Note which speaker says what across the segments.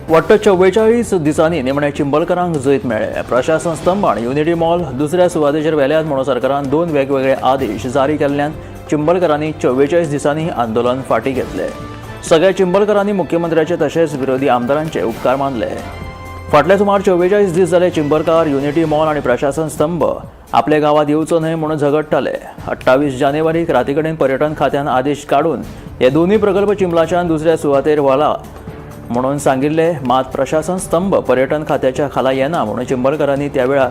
Speaker 1: वट्ट 44 दिसांनी निमण्या चिंबलकारांक जैत मेळ्ळें. प्रशासन स्तंभ आनी युनिटी मॉल दुसऱ्या सुवातेचेर व्हेल्यात म्हणून सरकारान 2 वेगवेगळे आदेश जारी केल्ल्यान चिंबलकारांनी 44 दिसांनी आंदोलन फाटीं घेतलें. सगळ्या चिंबलकारांनी मुख्यमंत्र्याचे तशेंच विरोधी आमदारांचे उपकार मानले. फाटले सुमार 44 दीस जाले चिंबलकार युनिटी मॉल आनी प्रशासन स्तंभ आपल्या गांवात येवचो न्हय म्हणून झगडटाले. 28 जानेवारीक राती कडेन पर्यटन खात्यान आदेश काडून हे दोनूय प्रकल्प चिंबलाच्यान दुसऱ्या सुवातेर व्हला म्हणून सांगिल्ले. मात प्रशासन स्तंभ पर्यटन खात्याच्या खाला येना म्हणून चिंबलकारांनी त्या वेळार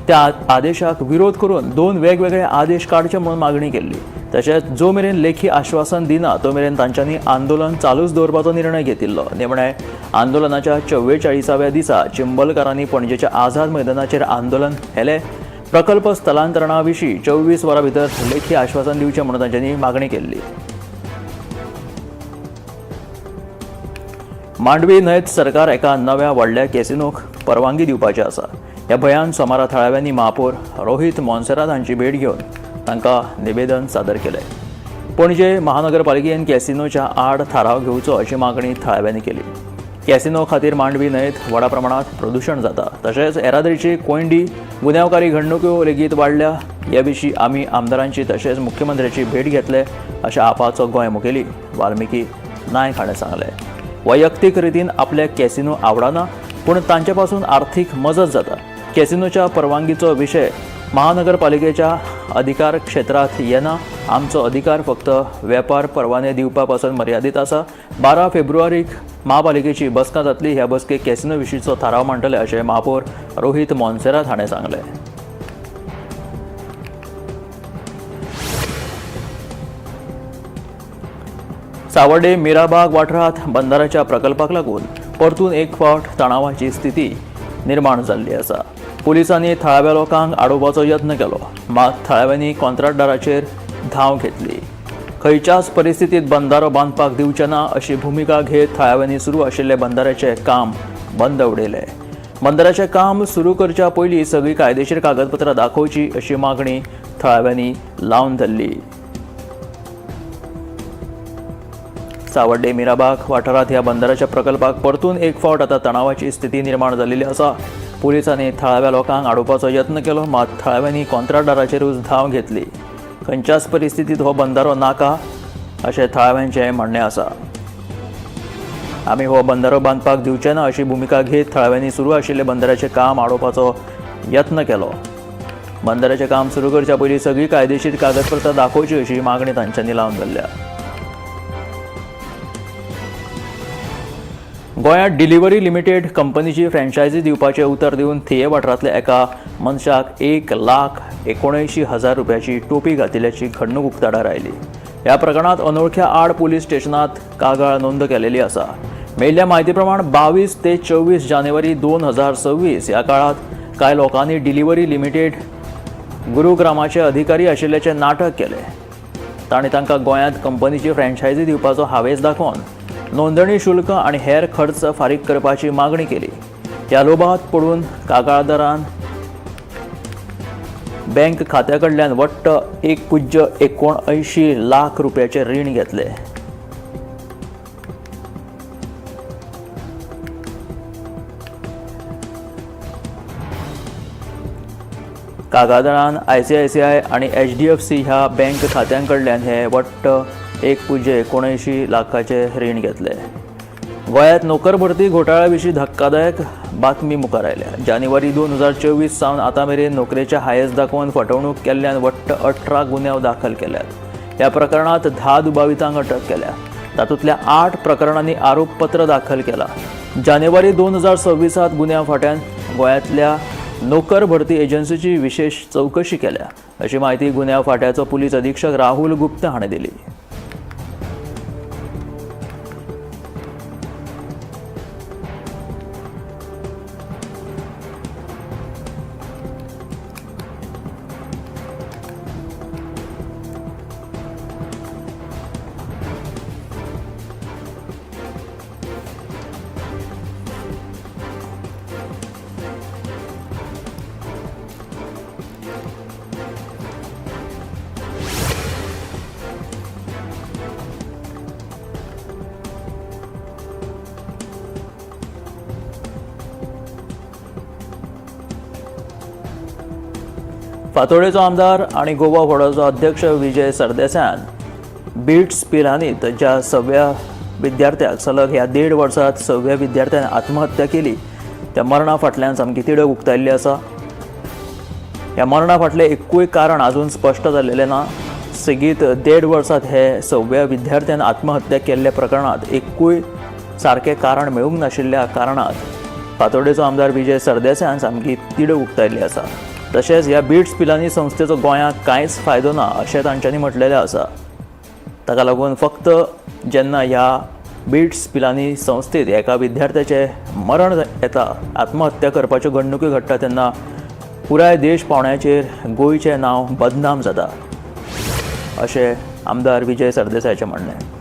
Speaker 1: त्या आदेशाक विरोध करून 2 वेगवेगळे आदेश काडचे म्हणून मागणी केल्ली. तशेंच जो मेरेन लेखी आश्वासन दिना तो मेरेन तांच्यांनी आंदोलन चालूच दवरपाचो निर्णय घेतिल्लो. निमणे आंदोलनाच्या 44व्या दिसा चिंबलकारांनी पणजेच्या आझाद मैदानाचेर आंदोलन केलें. प्रकल्प स्थलांतरणा विशीं 24 वरां भितर लेखी आश्वासन दिवचें म्हणून तांच्यांनी मागणी केल्ली. मांडवी न्हंयत सरकार एका नव्या व्हडल्या कॅसिनोक परवानगी दिवपाची आसा. ह्या भंयान सोमारा थळाव्यांनी महापौर रोहित मोन्सेरात हांची भेट घेवन तांकां निवेदन सादर केलें. पणजे महानगरपालिकेन कॅसिनोच्या आड थाराव घेवचो अशी मागणी थळाव्यांनी केली. कॅसिनो खातीर मांडवी न्हंयत व्हडा प्रमाणांत प्रदुशण जाता. तशेंच येरादारीची कोयंडी, गुन्यांवकारी घडणुक्यो लेगीत वाडल्या. हे विशीं आमी आमदारांची तशेंच मुख्यमंत्र्याची भेट घेतले अशें आपाचो गोंय मुखेली वाल्मिकी नायक हाणें सांगलें. वैयक्तीक रितीन आपल्याक कॅसिनो आवडना, पूण तांचे पासून आर्थीक मजत जाता. कॅसिनोच्या परवानगीचो विशय महानगरपालिकेच्या अधिकार क्षेत्रांत येना. आमचो अधिकार फक्त वेपार परवाने दिवपा पासून मर्यादीत आसा. 12 फेब्रुवारीक महापालिकेची बसका जातली. ह्या बसकेक कॅसिनो विशींचो थाराव मांडटले अशें महापौर रोहित मोन्सेरात हाणें सांगलें. सावर्डे मिराबाग वाठारांत बंदाराच्या प्रकल्पाक लागून परतून एक फावट तणावाची स्थिती निर्माण जाल्ली आसा. पुलिसांनी थळाव्या लोकांक आडोवपाचो यत्न केलो, मात थळाव्यांनी कॉंत्राटदाराचेर धांव घेतली. खंयच्याच परिस्थितीत बंदारो बांदपाक दिवचे ना अशी भुमिका घेत थळाव्यांनी सुरू आशिल्लें बंदाऱ्याचें काम बंद उडयलें. बंदराचें काम सुरू करच्या पयलीं सगळीं कायदेशीर कागदपत्रां दाखोवची अशी मागणी थळाव्यांनी लावन धरली. सावर्डे मिराबाग वाठारांत ह्या बंदराच्या प्रकल्पाक परतून एक फावट आतां तणावाची स्थिती निर्माण जाल्ली आसा. पुलिसांनी थळाव्या लोकांक आडोवपाचो यत्न केलो, मात थळाव्यांनी कॉंत्राटदाराचेरूच धांव घेतली. खंयच्याच परिस्थितीत हो बंदारो नाका अशें थळाव्यांचें म्हणणें आसा. आमी हो बंदारो बांदपाक दिवचे ना अशी भुमिका घेत थळाव्यांनी सुरू आशिल्लें बंदराचें काम आडोवपाचो यत्न केलो. बंदराचें काम सुरू करच्या पयलीं सगळीं कायदेशीर कागदपत्रां दाखोवची अशी मागणी तांच्यांनी लावन धरल्या. गोंयांत डिलिव्हरी लिमिटेड कंपनीची फ्रँचायझी दिवपाचें उतर दिवन थिये वाठारांतल्या एका मनशाक 1,79,000 रुपयाची टोपी घातिल्ल्याची घडणूक उक्ताडार आयली. ह्या प्रकरणांत अनोळख्या आड पुलीस स्टेशनांत कागाळ नोंद केलेली आसा. मेळिल्ल्या म्हायती प्रमाण 22 ते 24 जानेवारी 2026 ह्या काळांत कांय लोकांनी डिलिव्हरी लिमिटेड गुरुग्रामाचे अधिकारी आशिल्ल्याचें नाटक केलें. तांणी तांकां गोंयांत कंपनीची फ्रँचायझी दिवपाचो हावेस दाखोवन नोंदणी शुल्क आनी हेर खर्च फारीक करपाची मागणी केली. ह्या लोभांत पडून कागाळदारान बँक खात्या कडल्यान वट्ट 1.79 लाख रुपयाचें रीण घेतलें. कागाळदारान ICICI आनी HDFC ह्या बँक खात्यां कडल्यान हे वट्ट 1.79 लाखाचें रीण घेतलें. गोंयांत नोकर भरती घोटाळ्या विशीं धक्कादायक बातमी मुखार आयल्या. जानेवारी 2024 सावन आतां मेरेन नोकरेचे हायस दाखोवन फटवणूक केल्ल्यान वट्ट 18 गुन्यांव दाखल केल्यात. ह्या प्रकरणांत 10 दुबावितांक अटक केल्या. तातूंतल्या 8 प्रकरणांनी आरोपपत्र दाखल केला. जानेवारी 2026 गुन्यांव फांट्यान गोंयांतल्या नोकर भरती एजन्सीची विशेष चवकशी केल्या अशी म्हायती गुन्यांव फांट्याचो पुलीस अधीक्षक राहुल गुप्ता हाणें दिली. फातोडेचो आमदार आनी गोवा फॉरवर्डाचो अध्यक्ष विजय सरदेसायान बिट्स पिलानीत ज्या सव्या विद्यार्थ्याक सलग ह्या 1.5 वर्सात सव्या विद्यार्थ्यान आत्महत्या केली त्या मरणा फाटल्यान सामकी तिडक उक्तायल्ली आसा. ह्या मरणा फाटलें एकूय कारण अजून स्पश्ट जाल्लेलें ना. सेगीत 1.5 वर्सात हे सव्या विद्यार्थ्यान आत्महत्या केल्ल्या प्रकरणांत एकूय सारकें कारण मेळूंक नाशिल्ल्या कारणात फातोडेचो आमदार विजय सरदेसायान सामकी तिडक उक्तायल्ली आसा. तशेंच ह्या बिट्स पिलानी संस्थेचो गोंयांक कांयच फायदो ना अशें तांच्यांनी म्हटलेलें आसा. ताका लागून फक्त जेन्ना ह्या बिट्स पिलानी संस्थेत एका विद्यार्थ्याचें मरण येता, आत्महत्या करपाच्यो घडणुक्यो घडटा तेन्ना पुराय देश पावंड्याचेर गोंयचें नांव बदनाम जाता अशें आमदार विजय सरदेसायाचें म्हणणें.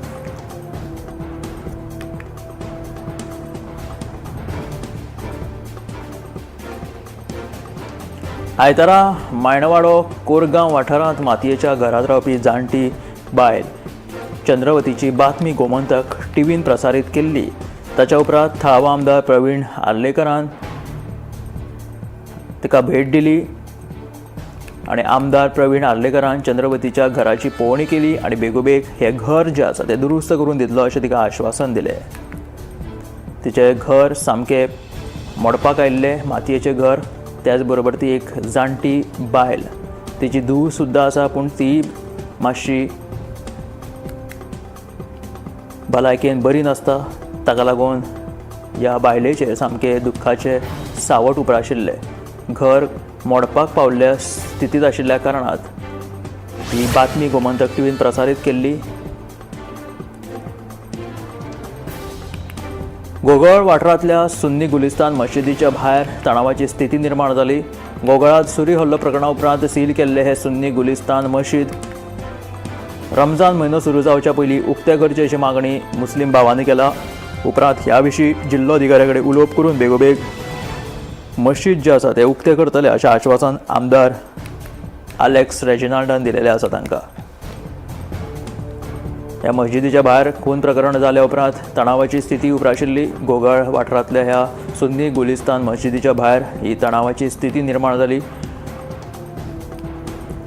Speaker 1: आयतारा मायणवाडो कोरगांव वाठारांत मातयेच्या घरांत रावपी जाणटी बायल चंद्रवतीची बातमी गोमंतक टीव्हीन प्रसारीत केल्ली. ताच्या उपरांत थळावो आमदार प्रवीण आर्लेकरान तिका भेट दिली आनी आमदार प्रवीण आर्लेकरान चंद्रवतीच्या घराची पळोवणी केली आनी बेगोबेग हें घर जें आसा तें दुरुस्त करून दितलो अशें तिका आश्वासन दिलें. तिचें घर सामकें मोडपाक आयिल्लें मातयेचें घर, त्याच बरोबर ती एक जाणटी बायल, तिची धूव सुद्दां आसा पूण ती मातशी भलायकेन बरी नासता. ताका लागून ह्या बायलेचेर सामकें दुख्खाचें सावट उप्राशिल्लें. घर मोडपाक पावल्ल्या स्थितींत आशिल्ल्या कारणात ही बातमी गोमंतक टीव्हीन प्रसारीत केल्ली. गोगळ वाठारांतल्या सुन्नी गुलिस्तान मशिदीच्या भायर तणावाची स्थिती निर्माण जाली. गोगळांत सुरी हल्लो प्रकरणा उपरांत सील केल्ले हे सुन्नी गुलिस्तान मशीद रमजान म्हयनो सुरू जावच्या पयलीं उक्ते करचे अशी मागणी मुस्लीम भावांनी केला. उपरांत ह्या विशीं जिल्लो अधिकाऱ्या कडेन उलोवप करून बेगोबेग मशीद जे आसा ते उक्ते करतले अशें आश्वासन आमदार आलेक्स रेजिनाल्डान दिलेलें आसा तांकां. ह्या मस्जिदीच्या भायर खून प्रकरण जाल्या उपरांत तणावाची स्थिती उप्राशिल्ली. गोगळ वाठारांतल्या ह्या सुन्नी गुलिस्तान मस्जिदीच्या भायर ही तणावाची स्थिती निर्माण जाली.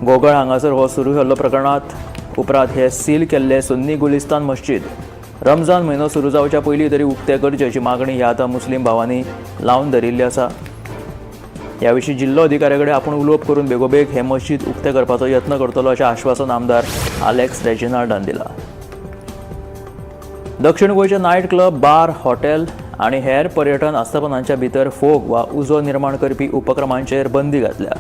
Speaker 1: गोगळ हांगासर हो सुरू जाल्लो प्रकरणांत उपरांत हे सील केल्ले सुन्नी गुलिस्तान मस्जिद रमजान म्हयनो सुरू जावच्या पयलीं तरी उक्ते करचे अशी मागणी ह्या आतां मुस्लीम भावांनी लावन धरिल्ली आसा. ह्या विशीं जिल्लो अधिकाऱ्या कडेन आपूण उलोवप करून बेगोबेग हे मस्जिद उक्ते करपाचो यत्न करतलो अशें आश्वासन आमदार आलेक्स रेजिनाल्डान दिलां. दक्षिण गोंयचे नायट क्लब, बार, हॉटेल आनी हेर पर्यटन आस्थापनांच्या भितर फोग वा उजो निर्माण करपी उपक्रमांचेर बंदी घातल्या.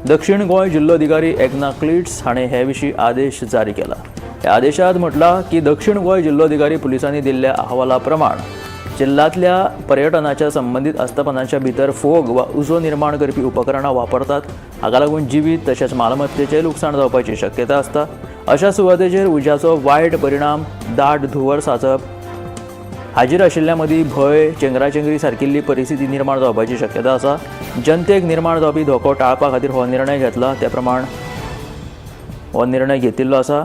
Speaker 1: दक्षिण गोंय जिल्लोधिकारी एग्ना क्लिट्स हाणें हे विशीं आदेश जारी केला. ह्या आदेशांत म्हटलां की दक्षिण गोंय जिल्लोधिकारी पुलिसांनी दिल्ल्या अहवाला प्रमाण जिल्ल्यांतल्या पर्यटनाच्या संबंदीत आस्थापनांच्या भितर फोग वा उजो निर्माण करपी उपकरणां वापरतात. हाका लागून जिवीत तशेंच मालमत्तेचें लुकसाण जावपाची शक्यता आसता. अशा सुवातेचेर उज्याचो वायट परिणाम, दाट धुंवर साचप, हाजीर आशिल्ल्या मदीं भंय, चेंगराचेंगरी सारकिल्ली परिस्थिती निर्माण जावपाची शक्यता आसा. जनतेक निर्माण जावपी धोको टाळपा खातीर हो निर्णय घेतला. त्या प्रमाण हो निर्णय घेतिल्लो आसा.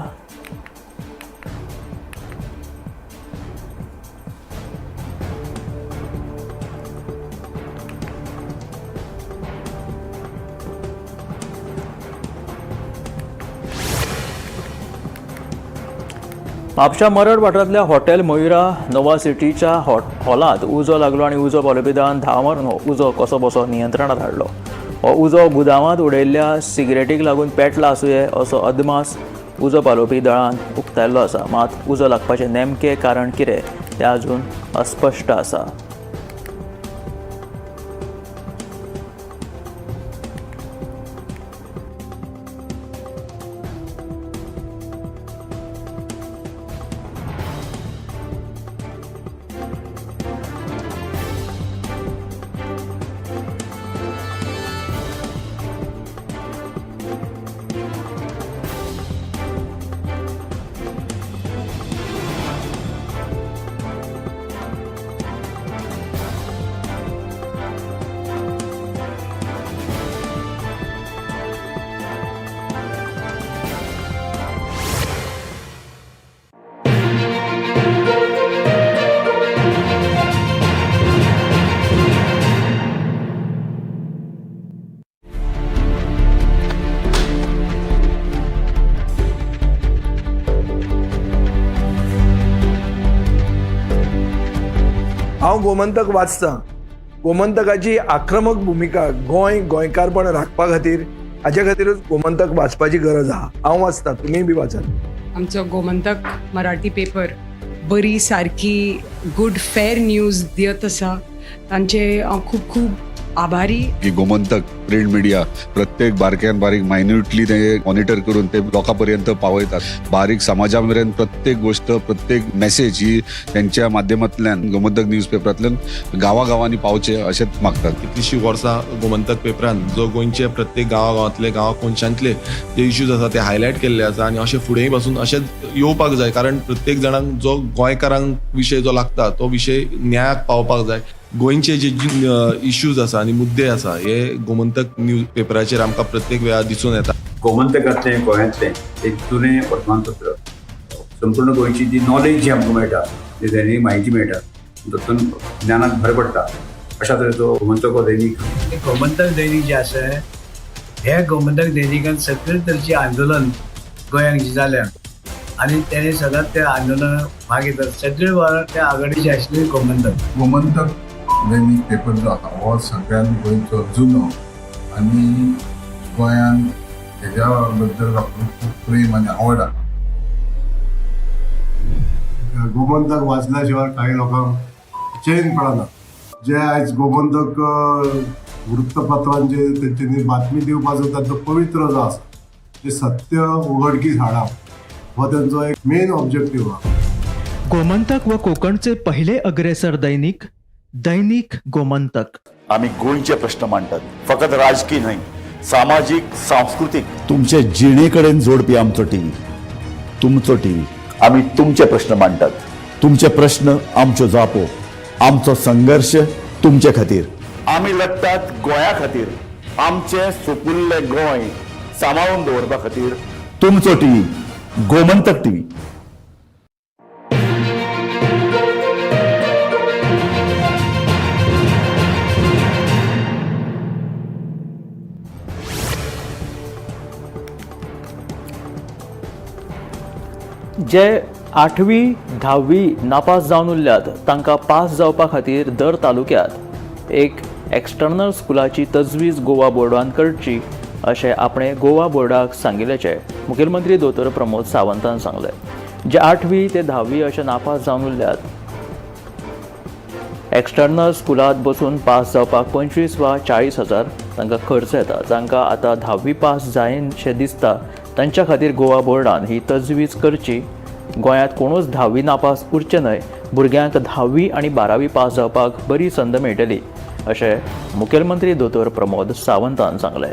Speaker 1: म्हापशा मरड वाठारांतल्या हॉटेल मयुरा नोवा सिटीच्या हॉलांत उजो लागलो आनी उजो पालोवपी दळान धांव मारून हो उजो कसो बसो नियंत्रणांत हाडलो. हो उजो गुदावांत उडयल्ल्या सिगरेटीक लागून पेटला आसुये असो अदमास उजो पालोवपी दळान उक्तायल्लो आसा. मात उजो लागपाचें नेमकें कारण कितें तें अजून अस्पश्ट आसा.
Speaker 2: हांव गोमंतक वाचतां. गोमंतकाची आक्रमक भुमिका गोंय गोंयकारपण राखपा खातीर, हाच्या खातीरूच गोमंतक वाचपाची गरज आहा. हांव वाचतां, तुमीय बी वाचात.
Speaker 3: आमचो गोमंतक मराठी पेपर बरी सारकी गुड फेर न्यूज दियत आसा, तांचे हांव खूब खूब आभारी.
Speaker 4: की गोमंतक प्रिंट मिडिया प्रत्येक बारक्यान बारीक मायन्युटली ते मॉनिटर करून ते लोकां पर्यंत पावयतात. बारीक समाजा मेरेन प्रत्येक गोष्ट, प्रत्येक मेसेज ही त्यांच्या माध्यमांतल्यान गोमंतक न्यूज पेपरांतल्यान गांवागांवांनी पावचे अशेंच मागतात.
Speaker 5: कितलीशीं वर्सां गोमंतक पेपरान जो गोंयचे प्रत्येक गांवागांवांतले, गांवा कोनशांतले जे इश्यूज आसा ते हायलायट केल्ले आसा आनी अशें फुडेंय पासून अशेंच येवपाक जाय, कारण प्रत्येक जाणांक जो गोंयकारांक विशय जो लागता तो विशय न्यायाक पावपाक जाय. गोंयचे जे इश्यूज आसा आनी मुद्दे आसा हे गोमंतक न्यूज पेपराचेर आमकां प्रत्येक वेळार दिसून येता.
Speaker 6: गोमंतकांतलें गोंयांतलें एक जुनें वर्तमानपत्र, संपूर्ण गोंयची जी नॉलेज जी आमकां मेळटा, जी दैनीक म्हायती मेळटा, तातूंत ज्ञानाक भर पडटा. अशा तरेचो गोमंतक हो दैनीक.
Speaker 7: गोमंतक दैनिक जे आसा, हे गोमंतक दैनिकान सगळे तरेचे आंदोलन गोंयांत जे जाल्या आनी तेणे सदांच त्या आंदोलनात भाग घेतात. सगळे वेळार त्या आघाडीचे आशिल्ले गोमंतक.
Speaker 8: गोमंतक दैनिक पेपर जो आसा हो सगळ्यात गोंयचो जुनो आनी गोंयान हेज्या बद्दल लोकांक खूब प्रेम आनी आवड आसा.
Speaker 9: गोमंतक वाचल्या शिवाय काही लोकांक चैन पडना. जे आयज गोमंतक वृत्तपत्रांचे तेंच्यांनी बातमी दिवपाचो तांचो पवित्र जो आसा, जे सत्य उघडकीस हाडप हो तेंचो एक मेन ऑब्जेक्टीव आहा.
Speaker 1: गोमंतक व कोकणचे पहिले अग्रेसर दैनिक, दैनिक गोमंतक.
Speaker 10: आमी गोंयचे प्रश्न मांडटात, फकत राजकी न्हय, सामाजीक, सांस्कृतीक.
Speaker 11: तुमचे जिणे कडेन जोडपी आमचो टीव्ही, तुमचो टीव्ही.
Speaker 10: आमी तुमचे प्रश्न मांडटात.
Speaker 11: तुमचे प्रश्न आमच्यो जापो, आमचो संघर्श तुमचे खातीर.
Speaker 10: आमी लडटात गोंया खातीर, आमचें सुपुल्लें गोंय सांबाळून दवरपा खातीर.
Speaker 11: तुमचो टीव्ही, गोमंतक टीव्ही.
Speaker 1: जे आठवी धावी नापास जावन उरल्यात तांकां पास जावपा खातीर दर तालुक्यांत एक एक्सटर्नल स्कुलाची तजवीज गोवा बोर्डान करची अशें आपणें गोवा बोर्डाक सांगिल्ल्याचें मुखेलमंत्री दोतोर प्रमोद सावंतान सांगलें. जे आठवी ते धावी अशें नापास जावन उरल्यात एक्सटर्नल स्कुलांत बसून पास जावपाक 25 वा 40 हजार तांकां खर्च येता. जांकां आतां धावी पास जायनशें दिसता तांच्या खातीर गोवा बोर्डान ही तजवीज करची. गोंयांत कोणूच धावी नापास उरचे न्हय, भुरग्यांक धावी आनी बारावी पास जावपाक बरी संद मेळटली अशें मुखेलमंत्री दोतोर प्रमोद सावंतान सांगलें.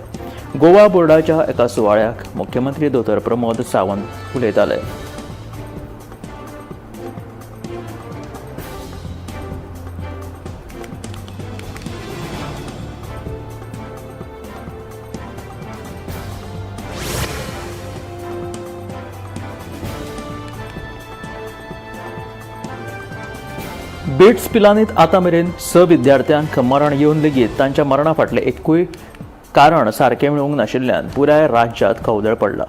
Speaker 1: गोवा बोर्डाच्या एका सुवाळ्याक मुख्यमंत्री दोतोर प्रमोद सावंत उलयताले. बिट्स पिलानीत आतां मेरेन 6 विद्यार्थ्यांक मरण येवन लेगीत तांच्या मरणा फाटलें एकूय कारण सारकें मेळूंक नाशिल्ल्यान पुराय राज्यांत खवदळ पडला.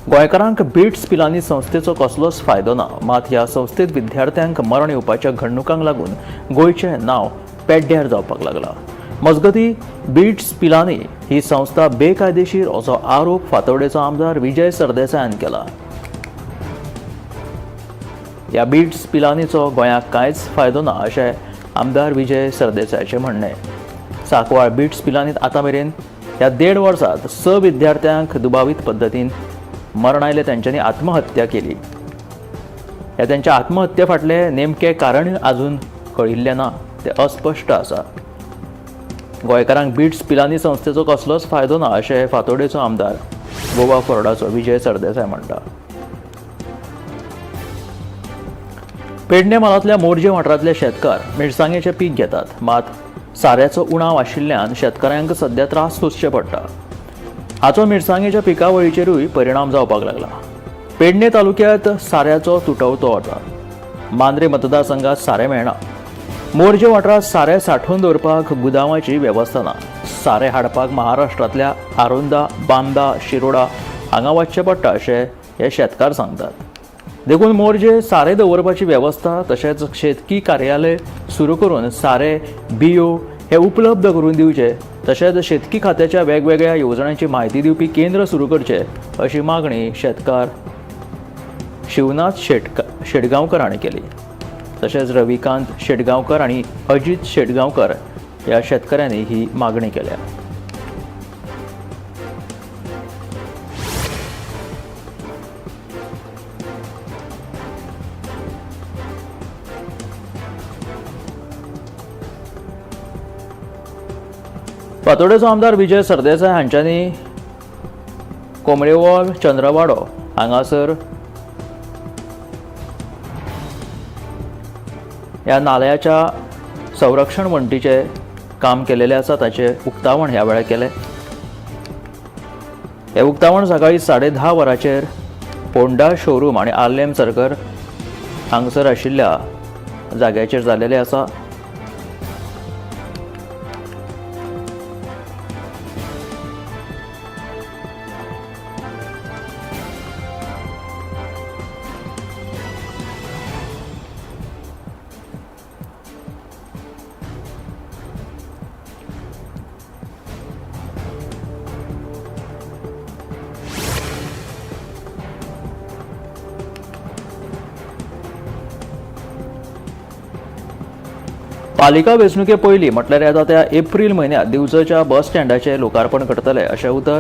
Speaker 1: गोंयकारांक बिट्स पिलानी संस्थेचो कसलोच फायदो ना, मात ह्या संस्थेत विद्यार्थ्यांक मरण येवपाच्या घडणुकांक लागून गोंयचें नांव पेड्ड्यार जावपाक लागलां. मजगतीं बिट्स पिलानी ही संस्था बेकायदेशीर असो आरोप फातोर्डेचो आमदार विजय सरदेसायान केला. ह्या बिट्स पिलानीचो गोंयाक कांयच फायदो ना अशें आमदार विजय सरदेसायाचें म्हणणें. सांकवाळ बिट्स पिलानीत आतां मेरेन ह्या 1.5 वर्सांत 6 विद्यार्थ्यांक दुबावीत पद्दतीन मरण आयलें, तांच्यांनी आत्महत्या केली. ह्या तांच्या आत्महत्ये फाटलें नेमकें कारण अजून कळिल्लें ना, तें अस्पश्ट आसा. गोंयकारांक बिट्स पिलानी संस्थेचो कसलोच फायदो ना अशें फातोर्डेचो आमदार गोवा फोर्डाचो विजय सरदेसाय म्हणटा. पेडणे म्हालांतल्या मोरजे वाठारांतले शेतकार मिरसांगेचें पीक घेतात, मात साऱ्याचो उणाव आशिल्ल्यान शेतकारांक सध्या त्रास सोंसचे पडटा. हाचो मिरसांगेच्या पिकावळीचेरूय परिणाम जावपाक लागला. पेडणे तालुक्यांत साऱ्याचो तुटवतो वता. मांद्रे मतदारसंघात सारें मेळना. मोरजे वाठारांत सारें सांठोवन दवरपाक गुदांवाची वेवस्था ना. सारें हाडपाक महाराष्ट्रांतल्या आरोंदा, बांदा, शिरोडा हांगा वचचें पडटा अशें हे शेतकार सांगतात. देखून मोरजे सारें दवरपाची वेवस्था तशेंच शेतकी कार्यालय सुरू करून सारें बियो हे उपलब्ध करून दिवचे, तशेंच शेतकी खात्याच्या वेगवेगळ्या येवजण्यांची म्हायती दिवपी केंद्र सुरू करचे अशी मागणी शेतकार शिवनाथ शेटगांवकर हांणी केली. तशेंच रविकांत शेटगांवकर आनी अजित शेटगांवकर ह्या शेतकऱ्यांनी ही मागणी केल्या. फातोडेचो आमदार विजय सरदेसाय हांच्यांनी कोमळेवॉल चंद्रवाडो हांगासर ह्या नाल्याच्या संरक्षण वण्टीचें काम केलेलें आसा, ताचें उक्तावण ह्या वेळार केलें. हें उक्तावण सकाळीं 10:30 वरांचेर होंडा शोरूम आनी आर्लेम सर्कल हांगसर आशिल्ल्या जाग्याचेर जाल्लेलें आसा. पालिका वेंचणुके पयलीं म्हटल्यार येता त्या एप्रील म्हयन्यांत दिवचलच्या बस स्टँडाचें लोकार्पण करतले अशें उतर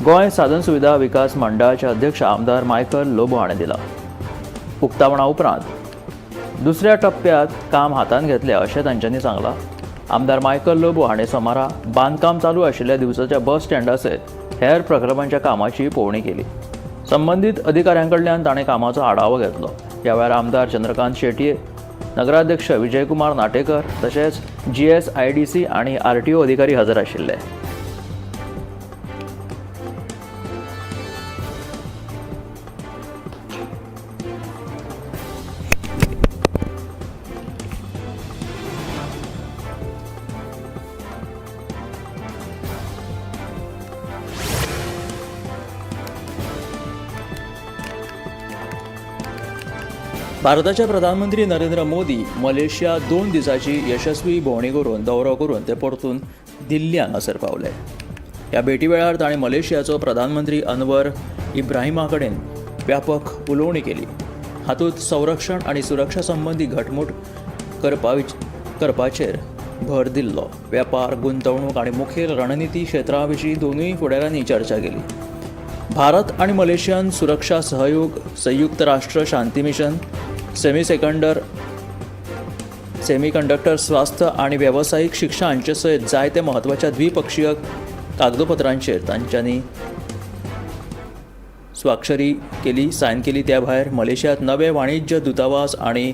Speaker 1: गोंय साधन सुविधा विकास मंडळाचे अध्यक्ष आमदार मायकल लोबो हाणें दिलां. उक्तावणा उपरांत दुसऱ्या टप्प्यांत काम हातांत घेतलें अशें तांच्यांनी सांगलां. आमदार मायकल लोबो हाणें सोमारा बांदकाम चालू आशिल्ल्या दिवचलच्या बस स्टँडा सयत हेर प्रकल्पांच्या कामाची पळोवणी केली. संबंदीत अधिकाऱ्यां कडल्यान ताणें कामाचो आढावो घेतलो. ह्या वेळार आमदार चंद्रकांत शेटये, नगराध्यक्ष विजयकुमार नाटेकर तशेंच GSIDC आनी RTO अधिकारी हजर आशिल्ले. भारताचे प्रधानमंत्री नरेंद्र मोदी मलेशिया 2 दिसांची यशस्वी भोंवडी करून दौरो करून ते परतून दिल्ली हांगासर पावले. ह्या भेटी वेळार ताणें मलेशियाचो प्रधानमंत्री अनवर इब्राहिमा कडेन व्यापक उलोवणी केली. हातूंत संरक्षण आनी सुरक्षा संबंदी घटमूट करपाचेर भर दिल्लो. वेपार, गुंतवणूक आनी मुखेल रणनिती क्षेत्रां विशीं दोनूय फुडाऱ्यांनी चर्चा केली. भारत आनी मलेशियान सुरक्षा सहयोग, संयुक्त राष्ट्र शांती मिशन, सेमीकंडक्टर, स्वास्थ्य आनी वेवसायीक शिक्षा हांचे सयत जायते म्हत्वाच्या द्विपक्षीय कागदपत्रांचेर तांच्यांनी स्वाक्षरी केली, सायन केली. त्या भायर मलेशियांत नवे वाणिज्य दूतावास आनी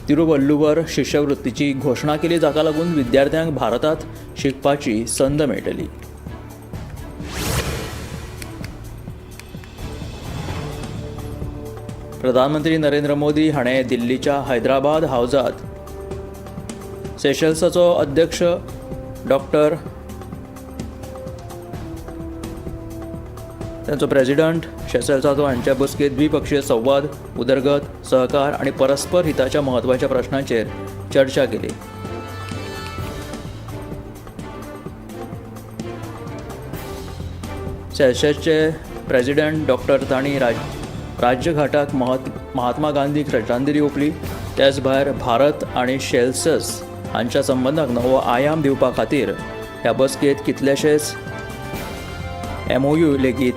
Speaker 1: तिरुवल्लुवर शिश्यवृत्तीची घोशणा केली, जाका लागून विद्यार्थ्यांक भारतांत शिकपाची संद मेळटली. प्रधानमंत्री नरेंद्र मोदी हाणें दिल्लीच्या हैदराबाद हावजात सेशल्साचो अध्यक्ष डॉक्टर तांचो प्रेसिडंट शेसल्साचो हांच्या बसकेंत द्विपक्षीय संवाद, उदरगत, सहकार आनी परस्पर हिताच्या म्हत्वाच्या प्रश्नांचेर चर्चा केली. सेशल्सचे प्रेसिडंट डॉक्टर तांणी राज्यघाटाक महात्मा गांधीक श्रद्धांजली ओंपली. त्याच भायर भारत आनी शेल्सस हांच्या संबंदाक नवो आयाम दिवपा खातीर ह्या बसकेंत कितलेशेच MOU लेगीत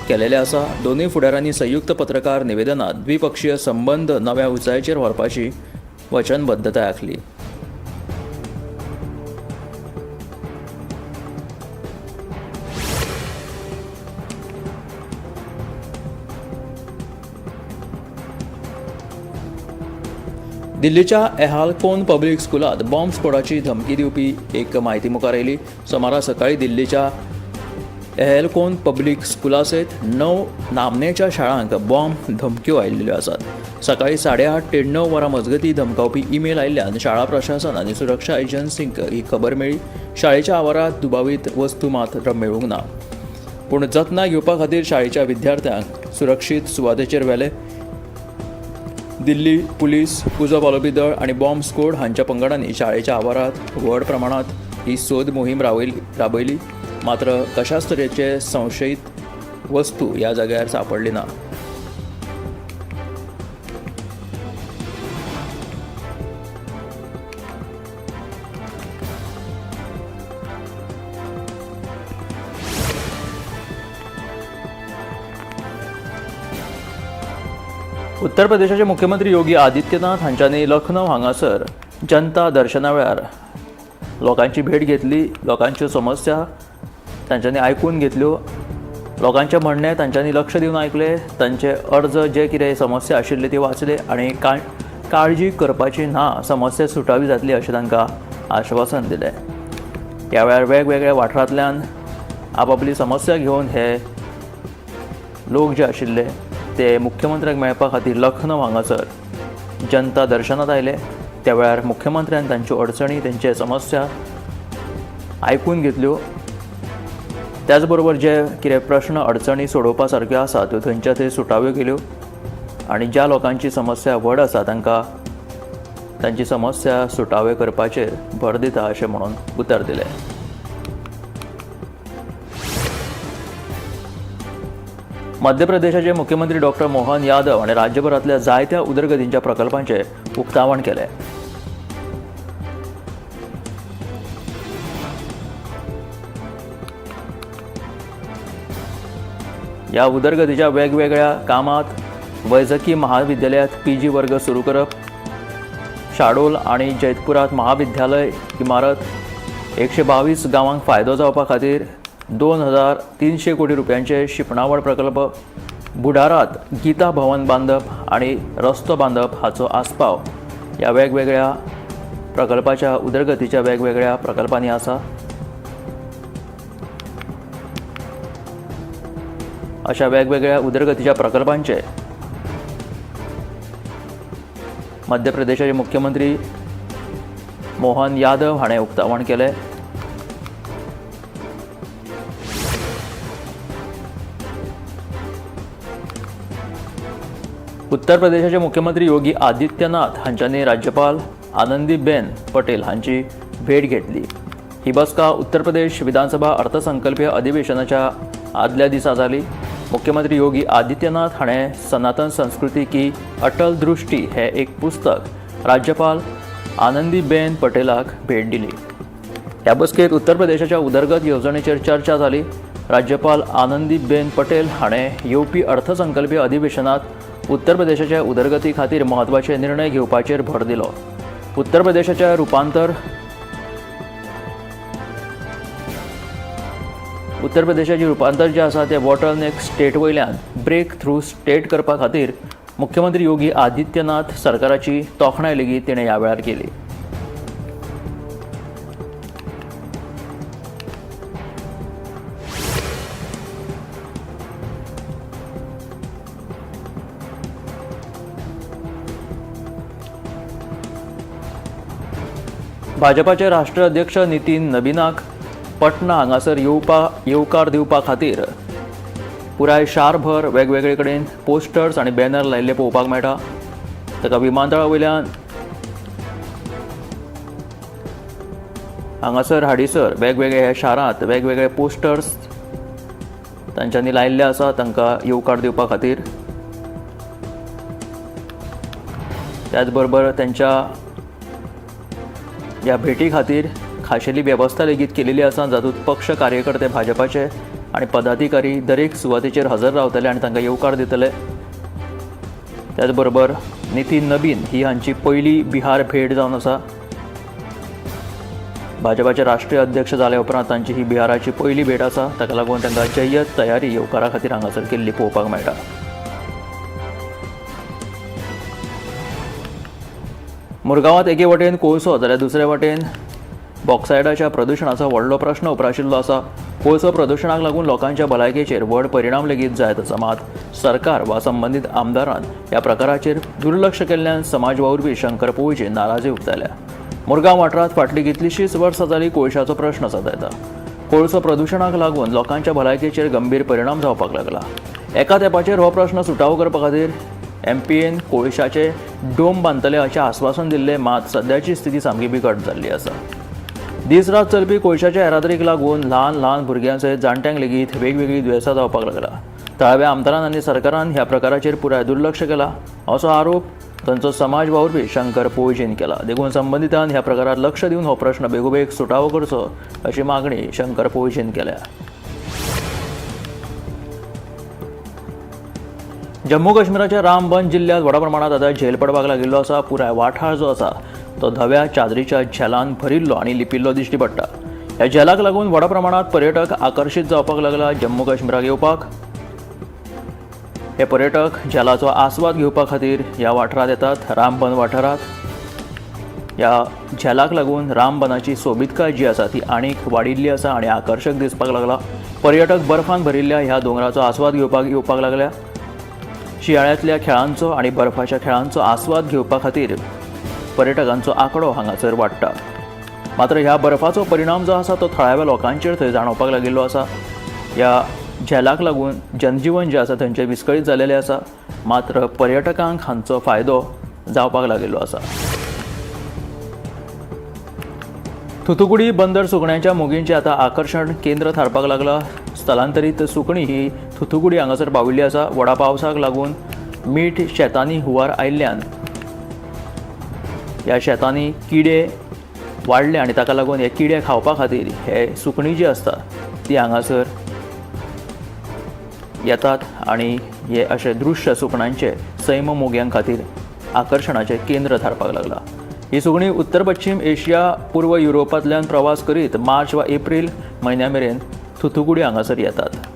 Speaker 1: केलेले आसा. दोनूय फुडाऱ्यांनी संयुक्त पत्रकार निवेदनांत द्विपक्षीय संबंद नव्या उंचायेचेर व्हरपाची वचनबद्धताय आखली. दिल्लीच्या एहालकोन पब्लिक स्कुलांत बॉम्ब स्फोटाची धमकी दिवपी एक म्हायती मुखार आयली. सोमारा सकाळीं दिल्लीच्या एहलकोन पब्लिक स्कुला सयत 9 नामनेच्या शाळांक बॉम्ब धमक्यो आयिल्ल्यो आसात. सकाळीं 8:30 ते 9 वरां मजगतीं धमकावपी ईमेल आयिल्ल्यान शाळा प्रशासन आनी सुरक्षा एजन्सींक ही खबर मेळ्ळी. शाळेच्या आवारांत दुबावीत वस्तू मात मेळूंक ना. पूण जतनाय घेवपा खातीर शाळेच्या विद्यार्थ्यांक सुरक्षीत सुवातेचेर व्हेले. दिल्ली पुलीस, उजो पालोवपी दळ आनी बॉम्ब स्क्वॉड हांच्या पंगडांनी शाळेच्या आवारांत व्हड प्रमाणांत ही सोद मोहीम राबयली. मात्र कशाच तरेचे संशयीत वस्तू ह्या जाग्यार सांपडली ना. उत्तर प्रदेशाचे मुख्यमंत्री योगी आदित्यनाथ हांच्यांनी लखनौ हांगासर जनता दर्शना वेळार लोकांची भेट घेतली. लोकांच्यो समस्या तांच्यांनी आयकून घेतल्यो. लोकांचें म्हणणें तांच्यांनी लक्ष दिवन आयकलें. तांचे अर्ज जे कितें समस्या आशिल्ली ती वाचले आनी काळजी करपाची ना, समस्या सुटावी जातली अशें तांकां आश्वासन दिलें. ह्या वेळार वेगवेगळ्या वाठारांतल्यान आपापली समस्या घेवन हे लोक जे आशिल्ले ते मुख्यमंत्र्याक मेळपा खातीर लखनौ हांगासर जनता दर्शनांत आयले. त्या वेळार मुख्यमंत्र्यान तांच्यो अडचणी, तांच्यो समस्या आयकून घेतल्यो. त्याच बरोबर जे कितें प्रश्न अडचणी सोडोवपा सारक्यो आसा त्यो थंयच्या थंय सुटाव्यो केल्यो आनी ज्या लोकांची समस्या व्हड आसा तांकां तांची समस्या सुटाव्यो करपाचेर भर दिता अशें म्हणून उतर दिलें. मध्य प्रदेशाचे मुख्यमंत्री डॉक्टर मोहन यादव हाणें राज्यभरांतल्या जायत्या उदरगतींच्या प्रकल्पांचें उक्तावण केलें. ह्या उदरगतीच्या वेगवेगळ्या कामांत वैजकी महाविद्यालयांत पीजी वर्ग सुरू करप, शाडोल आनी जैतपुरांत महाविद्यालय इमारत, 122 गांवांक फायदो जावपा खातीर 2300 कोटी रुपयांचे शिंपणावळ प्रकल्प, बुडारात गीता भवन बांदप आनी रस्तो बांदप हाचो आस्पाव ह्या वेगवेगळ्या प्रकल्पाच्या उदरगतीच्या वेगवेगळ्या प्रकल्पांनी आसा. अशा वेगवेगळ्या उदरगतीच्या प्रकल्पांचे मध्य प्रदेशाचे मुख्यमंत्री मोहन यादव हाणें उक्तावण केलें. उत्तर प्रदेशाचे मुख्यमंत्री योगी आदित्यनाथ हांच्यांनी राज्यपाल आनंदीबेन पटेल हांची भेट घेतली. ही बसका उत्तर प्रदेश विधानसभा अर्थसंकल्पीय अधिवेशनाच्या आदल्या दिसा जाली. मुख्यमंत्री योगी आदित्यनाथ हाणें सनातन संस्कृती की अटल दृष्टी हे एक पुस्तक राज्यपाल आनंदीबेन पटेलाक भेट दिली. ह्या बसकेत उत्तर प्रदेशाच्या उदरगत येवजणेचेर चर्चा जाली. राज्यपाल आनंदीबेन पटेल हाणें येवपी अर्थसंकल्पीय अधिवेशनात उत्तर प्रदेशाच्या उदरगती खातीर म्हत्वाचे निर्णय घेवपाचेर भर दिलो. उत्तर प्रदेशाच्या रुपांतर उत्तर प्रदेशाचे रुपांतर जें आसा तें बॉटलनेक स्टेट वयल्यान ब्रेक थ्रू स्टेट करपा खातीर मुख्यमंत्री योगी आदित्यनाथ सरकाराची तोखणाय लेगीत तिणें ह्या वेळार केली. भाजपाचे राष्ट्रीय अध्यक्ष नितीन नबीनाक पटना हांगासर येवकार दिवपा खातीर पुराय शारभर वेगवेगळे कडेन पोस्टर्स आनी बॅनर लायिल्ले पळोवपाक मेळटा. ताका विमानतळा वयल्यान हांगासर हाडीसर वेगवेगळे ह्या शारांत वेगवेगळे पोस्टर्स तांच्यांनी लायिल्ले आसा तांकां येवकार दिवपा खातीर. त्याच बरोबर तांच्या ह्या भेटी खातीर खाशेली वेवस्था लेगीत केलेली आसा, जातूंत पक्ष कार्यकर्ते भाजपाचे आनी पदाधिकारी दरेक सुवातेचेर हजर रावतले आनी तांकां येवकार दितले. त्याच बरोबर नितीन नबीन ही हांची पयली बिहार भेट जावन आसा. भाजपाचे राष्ट्रीय अध्यक्ष जाल्या उपरांत तांची ही बिहाराची पयली भेट आसा. ताका लागून तांकां जय्यत तयारी येवकारा खातीर हांगासर केल्ली पळोवपाक मेळटा. मुरगांवांत एके वटेन कोळसो जाल्यार दुसरे वटेन बॉक्सायडाच्या प्रदुशणाचो व्हडलो प्रश्न उप्राशिल्लो आसा. कोळसो प्रदुशणाक लागून लोकांच्या भलायकेचेर व्हड परिणाम लेगीत जायत आसा. मात सरकार वा संबंदीत आमदारान ह्या प्रकाराचेर दुर्लक्ष केल्ल्यान समाज वावुरपी शंकर पोळजी नाराजी उक्तायल्या. मुरगांव वाठारांत फाटलीं कितलींशींच वर्सां जालीं कोळशाचो प्रश्न सतायता. कोळसो प्रदुशणाक लागून लोकांच्या भलायकेचेर गंभीर परिणाम जावपाक लागला. एका तेंपाचेर हो प्रश्न सुटावो करपा खातीर एमपीएन कोळशाचे डोम बांदतले अशें आस्वासन दिल्लें, मात सद्याची स्थिती सामकी बिकट जाल्ली आसा. दीस रात चलपी कोळशाच्या येरादारीक लागून ल्हान ल्हान भुरग्यां सयत जाणट्यांक लेगीत वेगवेगळीं दुयेंसां जावपाक लागला. थळाव्या आमदारान आनी सरकारान ह्या प्रकाराचेर पुराय दुर्लक्ष केलां असो आरोप थंयचो समाज वावुरपी शंकर पोळजीन केला. देखून संबंदितान ह्या प्रकारात लक्ष दिवन हो प्रश्न बेगोबेग सुटावो करचो अशी मागणी शंकर पोळजीन केल्या. जम्मू काश्मीराच्या रामबन जिल्ल्यांत व्हडा प्रमाणात आतां झेल पडपाक लागिल्लो आसा. पुराय वाठार जो आसा तो धव्या चादरीच्या झेलान भरिल्लो आनी लिपिल्लो दिश्टी पडटा. ह्या झेलाक लागून व्हडा प्रमाणात पर्यटक आकर्शीत जावपाक लागला जम्मू काश्मीराक येवपाक. हे पर्यटक झेलाचो आस्वाद घेवपा खातीर ह्या वाठारांत येतात. रामबन वाठारांत ह्या झेलाक लागून रामबनाची सोबीतकाय जी आसा ती आनीक वाडिल्ली आसा आनी आकर्शक दिसपाक लागला. पर्यटक बर्फान भरिल्ल्या ह्या दोंगराचो आस्वाद घेवपाक येवपाक लागल्या. शिंयाळ्यांतल्या खेळांचो आनी बर्फाच्या खेळांचो आस्वाद घेवपा खातीर पर्यटकांचो आंकडो हांगासर वाडटा. मात्र ह्या बर्फाचो परिणाम जो आसा तो थळाव्या लोकांचेर थंय जाणवपाक लागिल्लो आसा. ह्या झेलाक लागून जनजीवन जें आसा थंयचें विस्कळीत जालेलें आसा, मात्र पर्यटकांक हांचो फायदो जावपाक लागिल्लो आसा. थुतुकुडी बंदर सुकण्यांच्या मोगींचें आतां आकर्शण केंद्र थारपाक लागलां. स्थलांतरीत सुकणीं ही थुतुकुडी हांगासर पाविल्ली आसा. व्हडा पावसाक लागून मीठ शेतांनी हुंवार आयिल्ल्यान ह्या शेतांनी किडे वाडले आनी ताका लागून हे किडे खावपा खातीर हे सुकणीं जी आसता ती हांगासर येतात आनी हे अशें दृश्य सुकण्यांचें सैम मोग्यां खातीर आकर्शणाचें केंद्र थारपाक लागलां. ही सुकणीं उत्तर पश्चीम एशिया, पूर्व युरोपांतल्यान प्रवास करीत मार्च वा एप्रील म्हयन्या मेरेन थुतुकुडी हांगासर येतात.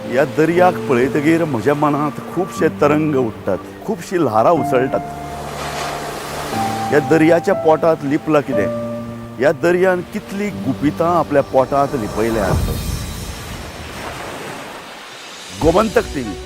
Speaker 11: ह्या दर्याक पळयतगीर म्हज्या मनांत खुबशे तरंग उठ्ठात, खुबशीं ल्हारां उसळटात. ह्या दर्याच्या पोटांत लिपलां कितें? ह्या दर्यान कितलीं गुपितां आपल्या पोटांत लिपयल्यांत? गोमंतक टीव्ही.